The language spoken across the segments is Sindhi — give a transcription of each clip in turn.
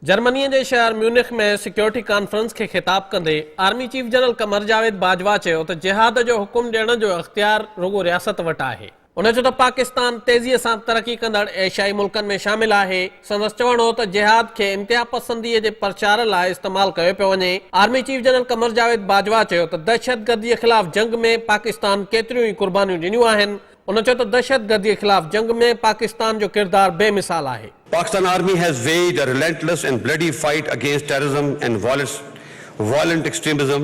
جرمنيء جي شهر ميونخ ۾ سيڪيورٽي ڪانفرنس کي خطاب ڪندي army chief general Qamar Javed Bajwa چيو ته جهاد جو حڪم ڏيڻ جو اختيار رڳو رياست وٽ آهي. هن چيو ته پاڪستان تيزيء سان ترقي ڪندڙ ايشيائي ملڪن ۾ شامل آهي. سندس چوڻ هو ته جهاد کي انتهاپسنديء جي پرچار لاء استعمال ڪيو پيو وڃي. Army chief general Qamar Javed Bajwa چيو ته دهشتگرديء خلاف جنگ ۾ پاڪستان ڪيتريون ئي قربانيون ڏنيون آهن. هن چيو ته دهشتگرديء خلاف جنگ ۾ پاڪستان جو ڪردار بي مثال آهي. Pakistan Army has waged a relentless and bloody fight against terrorism and violent extremism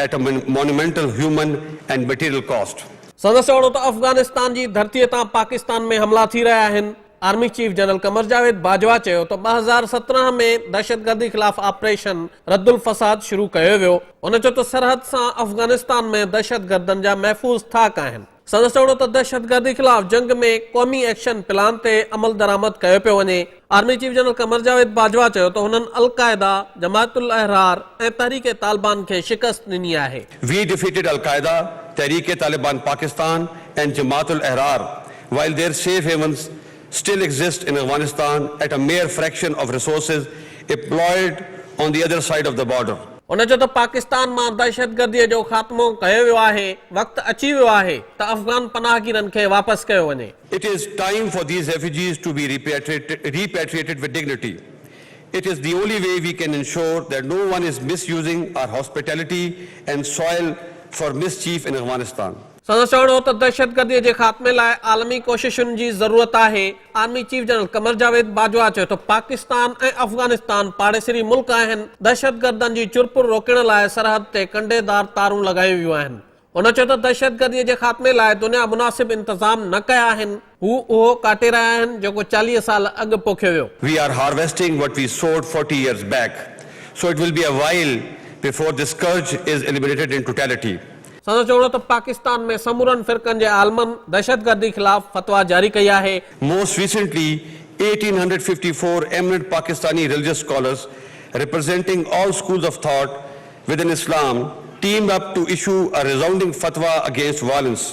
at a monumental human and material cost. سندس چوڻ هو ته افغانستان جي ڌرتيء تان پاڪستان ۾ حملا ٿي رهيا آهن. Army chief general Qamar Javed Bajwa چيو ته 2017 ۾ دهشتگردي خلاف آپريشن رد الفساد شروع ڪيو ويو. هن چيو ته سرحد سان افغانستان ۾ دهشتگردن جا محفوظ ٿاڪ آهن. سندس چوڻ هو ته دهشتگردي خلاف جنگ ۾ قومي ايڪشن پلان تي عملدرآمد ڪيو پيو وڃي. Army chief general Qamar Javed Bajwa چيو ته هنن القاعده، جماعت الاحرار ۽ تحريڪ طالبان کي شڪست ڏني آهي. We defeated Al-Qaeda, Tehreek-e-Taliban Pakistan and Jamaat ul-Ahrar while their safe havens still exist in Afghanistan at a mere fraction of resources employed on the other side of the border. هن چيو ته پاڪستان مان دهشتگردي جو خاتمو ڪيو ويو آهي، وقت اچي ويو آهي ته افغان پناهگيرن کي واپس ڪيو وڃي. It is time for these refugees to be repatriated with dignity. It is the only way we can ensure that no one is misusing our hospitality and soil for mischief in Afghanistan. سندس چوڻ هو ته دهشتگردي جي خاتمي لاء عالمي ڪوششن جي ضرورت آهي. Army chief general Qamar Javed Bajwa چيو ته پاڪستان ۽ افغانستان پاڙيسري ملڪ آهن، دهشتگردن جي چرپر روڪڻ لاء سرحد تي ڪنڊيدار تارون لڳايون ويون آهن. هن چيو ته دهشتگردي جي خاتمي لاء دنيا مناسب انتظام نه ڪيا آهن، هو اهو ڪاٽي رهيا آهن جيڪو 40 سال اڳ پوکيو ويو. We are harvesting what we sowed 40 years back, so it will be a while before this scourge is eliminated in totality. سندس چوڻ هو ته پاڪستان ۾ سمورن فرقن جي عالمن دهشتگردي خلاف فتويٰ جاري ڪئي آهي. Most recently, 1854 eminent Pakistani religious scholars representing all schools of thought within Islam teamed up to issue a resounding fatwa against violence,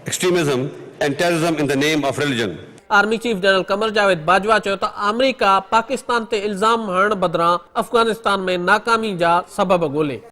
extremism and terrorism in the name of religion. Army chief general Qamar Javed Bajwa چيو ته آمريڪا پاڪستان تي الزام هڻڻ بدران افغانستان ۾ ناڪامي جا سبب ڳولي.